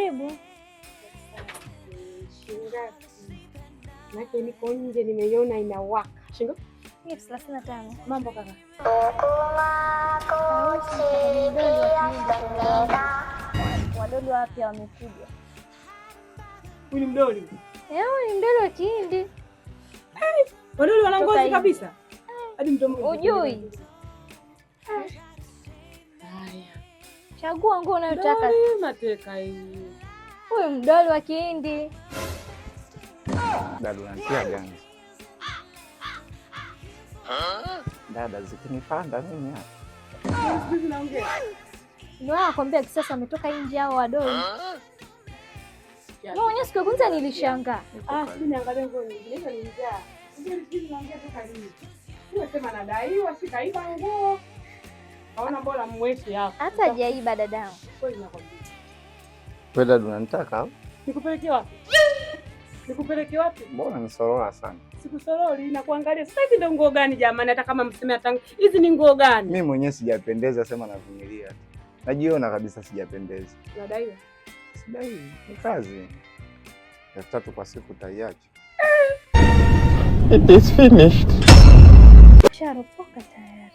Karibu. Shingapi? Maana niko nje nimeiona inawaka. Shingo? Ni 35. Mambo kaka. Wadogo wapya wamekuja. Huyu ni mdoli. Eh, huyu ni mdoli wa Kihindi. Wadoli wana Toka ngozi hivi. kabisa. Hadi mdomo. Ujui? Haya. Chagua nguo unayotaka. Mdoli mateka hii. Huyu mdoli wa Kihindi. Dada unanitia ganzi. Dada zikinipanda mimi hapa. Siku hizi naongea. Ndio nakwambia kisasa wametoka nje hao wadoli. Mimi mwenyewe siku ya kwanza nilishangaa. Ah, sijui niangalie nguo nyingine. Hizo ni njaa. Sijui siku hizi naongea toka lini. Sio sema nadaiwa, si kaiba nguo. Kaona bora mweke hapa. Hata hajaiba dadangu. Kweli nakwambia. Wewe dada unanitaka au? Nikupeleke wapi? Nikupeleke wapi? Mbona nisorora sana? Sikusoroli na kuangalia. Sasa hizi ndio nguo gani jamani? Hata kama mseme hata hizi ni nguo gani? Mimi mwenyewe sijapendeza, sema navumilia tu. Najiona kabisa sijapendeza. Nadaiwa. Sidai, ni kazi. 3,000 kwa siku utaiacha. It is finished. Sharopoka tayari.